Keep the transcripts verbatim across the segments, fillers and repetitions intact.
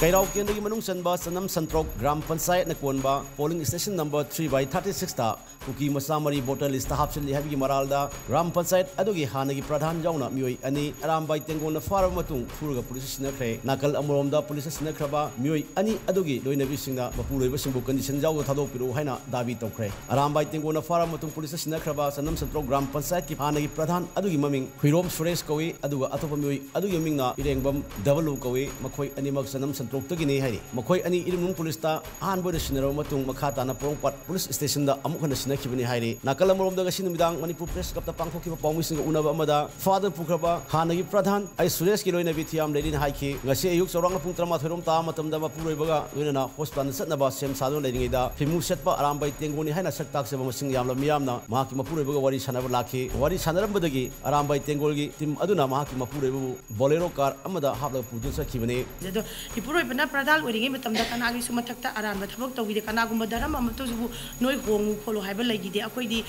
ꯀꯩꯔꯥꯎ ꯀꯦꯟꯗ꯭ꯔꯒꯤ ꯃꯅꯨꯡ ꯆꯟꯕ ꯆꯅꯝ ꯁꯟꯇ꯭ꯔꯣꯛ ꯒ꯭ꯔꯥꯝ ꯄꯟꯆꯥꯌꯠꯅ ꯀꯣꯟꯕ polling station number three by thirty six ꯇ ꯀꯨꯀꯤ ꯃꯆꯥ ꯃꯔꯤ voter list ꯇ ꯍꯥꯞꯆꯤꯜꯂꯤ ꯍꯥꯏꯕꯒꯤ ꯃꯔꯥꯜꯗ ꯒ꯭ꯔꯥꯝ ꯄꯟꯆꯥꯌꯠ ꯑꯗꯨꯒꯤ ꯍꯥꯟꯅꯒꯤ ꯄ꯭ꯔꯙꯥꯟ ꯌꯥꯎꯅ ꯃꯤꯑꯣꯏ ꯑꯅꯤ ꯑꯔꯥꯝꯕꯥꯏ ꯇꯦꯡꯒꯣꯜꯅ ꯐꯥꯔꯕ ꯃꯇꯨꯡ ꯐꯨꯔꯒ police ꯇ ꯁꯤꯟꯅꯈ꯭ꯔꯦ꯫ ꯅꯥꯀꯜ ꯑꯃꯔꯣꯝꯗ police ꯇ ꯁꯤꯟꯅꯈ꯭ꯔꯕ ꯃꯤꯑꯣꯏ ꯑꯅꯤ ꯑꯗꯨꯒꯤ ꯂꯣꯏꯅꯕꯤꯁꯤꯡꯅ ꯃꯄꯨꯔꯣꯏꯕꯁꯤꯡꯕꯨ condition ꯌꯥꯎꯗ ꯊꯥꯗꯣꯛꯄꯤꯔꯛꯎ ꯍꯥꯏꯅ ꯗꯥꯕꯤ ꯇꯧꯈ꯭ꯔꯦ꯫ ꯑꯔꯥꯝꯕꯥꯏ ꯇꯦꯡꯒꯣꯜꯅ ꯐꯥꯔꯕ ꯃꯇꯨꯡ police ꯇ ꯁꯤꯟꯅꯈ꯭ꯔꯕ ꯆꯅꯝ ꯁꯟꯇ꯭ꯔꯣꯛ ꯒ꯭ꯔꯥꯝ ꯄꯟꯆꯥꯌꯠꯀꯤ ꯍꯥꯟꯅꯒꯤ ꯄ꯭ꯔꯙꯥꯟ ꯑꯗꯨꯒꯤ ꯃꯃꯤꯡ ꯍꯨꯏꯔꯣꯝ ꯁꯨꯔꯦꯁ ꯀꯧꯏ, ꯑꯗꯨꯒ ꯑꯇꯣꯞꯄ ꯃꯤꯑꯣꯏ ꯑꯗꯨꯒꯤ ꯃꯃꯤꯡꯅ ꯏꯔꯦꯡꯕꯝ ꯗꯕꯂꯨ ꯀꯧꯏ꯫ ꯃꯈꯣꯏ ꯑꯅꯤꯃꯛ ꯆꯅꯝ ꯁꯟꯇ꯭ꯔꯣꯛꯇꯒꯤꯅꯤ ꯍꯥꯏꯔꯤ꯫ ꯃꯈꯣꯏ ꯑꯅꯤ ꯏꯔꯨꯝꯅꯨꯡ police ꯇ ꯑꯍꯥꯟꯕ ꯑꯣꯏꯅ ꯁꯤꯟꯅꯔꯕ ꯃꯇꯨꯡ ꯃꯈꯥ ꯇꯥꯅ ꯄꯣꯔꯣꯝꯄꯥꯠ police station ꯗ ꯑꯃꯨꯛ ꯍꯟꯅ ꯁꯤꯟꯅꯈꯤꯕꯅꯤ ꯍꯥꯏꯔꯤ꯫ ꯅꯥꯀꯜ ꯑꯃꯔꯣꯝꯗ ꯉꯁꯤ ꯅꯨꯃꯤꯗꯥꯡ ꯃꯅꯤꯄꯨꯔ Press Club ꯇ ꯄꯥꯡꯊꯣꯛꯈꯤꯕ ꯄꯥꯎꯃꯤꯁꯤꯡꯒ ꯎꯅꯕ ꯑꯃꯗ ꯐꯥꯗꯨꯅ ꯄꯨꯈ꯭ꯔꯕ ꯍꯥꯟꯅꯒꯤ ꯄ꯭ꯔꯙꯥꯟ ꯑꯩ ꯁꯨꯔꯦꯁꯀꯤ ꯂꯣꯏꯅꯕꯤ ꯊꯤꯌꯥꯝ ꯂꯩꯔꯤꯅ ꯍꯥꯏꯈꯤ꯫ ꯉꯁꯤ ꯑꯌꯨꯛ ꯆꯥꯎꯔꯥꯛꯅ ꯄꯨꯡ ꯇꯔꯥꯃꯥꯊꯣꯏ ꯔꯣꯝ ꯇꯥꯕ ꯃꯇꯝꯗ ꯃꯄꯨꯔꯣꯏꯕꯒ ꯂꯣꯏꯅꯅ hospital ꯗ ꯆꯠꯅꯕ ꯁꯦꯝ ꯁꯥꯗꯨꯅ ꯂꯩꯔꯤꯉꯩꯗ ꯐꯤꯃꯨ ꯁꯦꯠꯄ ꯑꯔꯥꯝꯕꯥꯏ ꯇꯦꯡꯒꯣꯜꯅꯤ ꯍꯥꯏꯅ ꯁꯛ ꯇꯥꯛꯆꯕ ꯃꯁꯤꯡ ꯌꯥꯝꯂꯕ ꯃꯤꯌꯥꯝꯅ ꯃꯍꯥꯛꯀꯤ ꯃꯄꯨꯔꯣꯏꯕꯒ ꯋꯥꯔꯤ ꯁꯥꯟꯅꯕ ꯂꯥꯛꯈꯤ꯫ ꯋꯥꯔꯤ ꯁꯥꯟꯅꯔꯝꯕꯗꯒꯤ ꯑꯔꯥꯝꯕꯥꯏ ꯇꯦꯡꯒꯣꯜꯒꯤ team ꯑꯗꯨꯅ ꯃꯍꯥꯛꯀꯤ ꯃꯄꯨꯔꯣꯏꯕꯕꯨ Bolero car ꯑꯃꯗ ꯍꯥꯞꯂꯒ ꯄꯨꯗꯨꯅ ꯆꯠꯈꯤꯕꯅꯤ꯫ ꯑꯗꯣ ꯏꯄꯨꯔꯣꯏꯕꯅ ꯄ꯭ꯔꯙꯥꯟ ꯑꯣꯏꯔꯤꯉꯩ ꯃꯇꯝꯗ ꯀꯅꯥꯒꯤꯁꯨ ꯃꯊꯛꯇ ꯑꯔꯥꯟꯕ ꯊꯕꯛ ꯇꯧꯈꯤꯗꯦ, ꯀꯅꯥꯒꯨꯝꯕ ꯙꯔꯃ ꯑꯃꯠꯇꯁꯨꯕꯨ ꯅꯣꯏ ꯍꯣꯡꯉꯨ ꯈꯣꯠꯂꯨ ꯍꯥꯏꯕ ꯂꯩꯈꯤꯗꯦ꯫ ꯑꯩꯈꯣꯏꯗꯤ,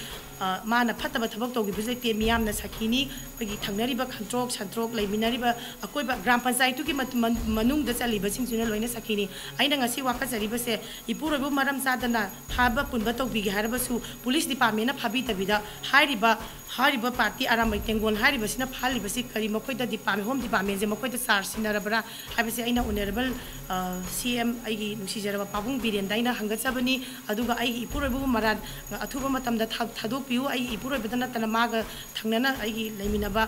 ꯑ, ꯃꯥꯅ ꯐꯠꯇꯕ ꯊꯕꯛ ꯇꯧꯈꯤꯕꯁꯨ ꯂꯩꯇꯦ, ꯃꯤꯌꯥꯝꯅ ꯁꯥꯈꯤꯅꯤ꯫ ꯑꯩꯈꯣꯏꯒꯤ ꯊꯪꯅꯔꯤꯕ ꯈꯟꯇ꯭ꯔꯣꯛ ꯁꯟꯇ꯭ꯔꯣꯛ ꯂꯩꯃꯤꯟꯅꯔꯤꯕ ꯑꯀꯣꯏꯕ ꯒ꯭ꯔꯥꯝ ꯄꯟꯆꯥꯌꯠꯇꯨꯒꯤ ꯃꯠ-, ꯃꯟ-, ꯃꯅꯨꯡꯗ ꯆꯜꯂꯤꯕꯁꯤꯡꯁꯤꯅ ꯂꯣꯏꯅ ꯁꯥꯈꯤꯅꯤ꯫ ꯑꯩꯅ ꯉꯁꯤ ꯋꯥꯀꯠꯆꯔꯤꯕꯁꯦ ꯏꯄꯨꯔꯣꯏꯕꯕꯨ ꯃꯔꯝ ꯆꯥꯗꯅ ꯐꯥꯕ ꯄꯨꯟꯕ ꯇꯧꯕꯤꯒꯦ ꯍꯥꯏꯔꯕꯁꯨ police department ꯅ ꯐꯥꯕꯤꯗꯕꯤꯗ ꯍꯥꯏꯔꯤꯕ, ꯍꯥꯏꯔꯤꯕ party ꯑꯔꯥꯝꯕꯥꯏ ꯇꯦꯡꯒꯣꯜ ꯍꯥꯏꯔꯤꯕꯁꯤꯅ ꯐꯥꯍꯜꯂꯤꯕꯁꯤ ꯀꯔꯤ, ꯃꯈꯣꯏꯗ department, home department ꯁꯦ ꯃꯈꯣꯏꯗ charge ꯁꯤꯟꯅꯔꯕ꯭ꯔꯥ ꯍꯥꯏꯕꯁꯦ ꯑꯩꯅ honourable, ꯑ, C M ꯑꯩꯒꯤ ꯅꯨꯡꯁꯤꯖꯔꯕ ꯄꯥꯕꯨꯡ ꯕꯤꯔꯦꯟꯗ ꯑꯩꯅ ꯍꯪꯒꯠꯆꯕꯅꯤ꯫ ꯑꯗꯨꯒ ꯑꯩꯒꯤ ꯏꯄꯨꯔꯣꯏꯕꯕꯨ ꯃꯔꯥꯜ ꯑꯊꯨꯕ ꯃꯇꯝꯗ ꯊꯥ-, ꯊꯥꯗꯣꯛꯄꯤꯌꯨ꯫ ꯑꯩꯒꯤ ꯏꯄꯨꯔꯣꯏꯕꯗ ꯅꯠꯇꯅ ꯃꯥꯒ ꯊꯪꯅꯅ ꯑꯩꯒꯤ ꯂꯩꯃꯤꯟꯅꯕ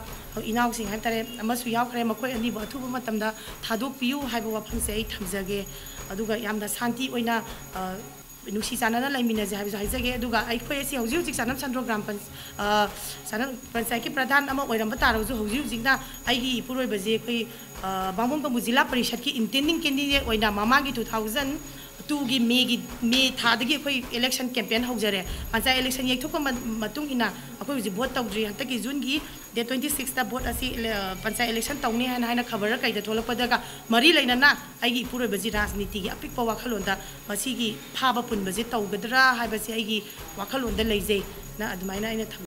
ꯏꯅꯥꯎꯁꯤꯡ ꯍꯥꯏꯕ ꯇꯥꯔꯦ ꯑꯃꯁꯨ ꯌꯥꯎꯈ꯭ꯔꯦ, ꯃꯈꯣꯏ ꯑꯅꯤꯕꯨ ꯑꯊꯨꯕ ꯃꯇꯝꯗ ꯊꯥꯗꯣꯛꯄꯤꯌꯨ ꯍꯥꯏꯕ ꯋꯥꯐꯝꯁꯦ ꯑꯩ ꯊꯝꯖꯒꯦ꯫ ꯑꯗꯨꯒ ꯌꯥꯝꯅ ꯁꯥꯟꯇꯤ ꯑꯣꯏꯅ, ꯑ, ꯅꯨꯡꯁꯤ ꯆꯥꯟꯅꯅ ꯂꯩꯃꯤꯟꯅꯁꯦ ꯍꯥꯏꯕꯁꯨ ꯍꯥꯏꯖꯒꯦ꯫ ꯑꯗꯨꯒ ꯑꯩꯈꯣꯏ ꯑꯁꯤ ꯍꯧꯖꯤꯛ ꯍꯧꯖꯤꯛ ꯆꯅꯝ ꯁꯟꯗ꯭ꯔꯣ ꯒ꯭ꯔꯥꯝ ꯄꯟ-, ꯑ, ꯆꯅꯝ ꯄꯟꯆꯥꯌꯠꯀꯤ ꯄ꯭ꯔꯙꯥꯟ ꯑꯃ ꯑꯣꯏꯔꯝꯕ ꯇꯥꯔꯒꯁꯨ ꯍꯧꯖꯤꯛ ꯍꯧꯖꯤꯛꯅ ꯑꯩꯒꯤ ꯏꯄꯨꯔꯣꯏꯕꯁꯦ ꯑꯩꯈꯣꯏ, ꯑ, ꯕꯥꯃꯣꯟ ꯀꯝꯕꯨ ꯖꯤꯂꯥ ꯄꯔꯤꯁꯠꯀꯤ intending candidate ꯑꯣꯏꯅ ꯃꯃꯥꯡꯒꯤ two thousand two ꯒꯤ May ꯒꯤ, May ꯊꯥꯗꯒꯤ ꯑꯩꯈꯣꯏ election campaign ꯍꯧꯖꯔꯦ꯫ ꯄꯟꯆꯥꯌꯠ election ꯌꯩꯊꯣꯛꯄ ꯃ-, ꯃꯇꯨꯡ ꯏꯟꯅ ꯑꯩꯈꯣꯏ ꯍꯧꯖꯤꯛ vote ꯇꯧꯗ꯭ꯔꯤ꯫ ꯍꯟꯗꯛꯀꯤ June ꯒꯤ date twenty six ꯇ vote ꯑꯁꯤ ele-, ꯑ, ꯄꯟꯆꯥꯌꯠ election ꯇꯧꯅꯤ ꯍꯥꯏꯅ, ꯍꯥꯏꯅ ꯈꯕꯔ ꯀꯩꯗ ꯊꯣꯛꯂꯛꯄꯗꯒ ꯃꯔꯤ ꯂꯩꯅꯅ ꯑꯩꯒꯤ ꯏꯄꯨꯔꯣꯏꯕꯁꯤ ꯔꯥꯖꯅꯤꯇꯤꯒꯤ ꯑꯄꯤꯛꯄ ꯋꯥꯈꯜꯂꯣꯟꯗ ꯃꯁꯤꯒꯤ ꯐꯥꯕ ꯄꯨꯟꯕꯁꯤ ꯇꯧꯒꯗ꯭ꯔꯥ ꯍꯥꯏꯕꯁꯤ ꯑꯩꯒꯤ ꯋꯥꯈꯜꯂꯣꯟꯗ ꯂꯩꯖꯩ꯫ ꯅ ꯑꯗꯨꯃꯥꯏꯅ ꯑꯩꯅ ꯊꯝ-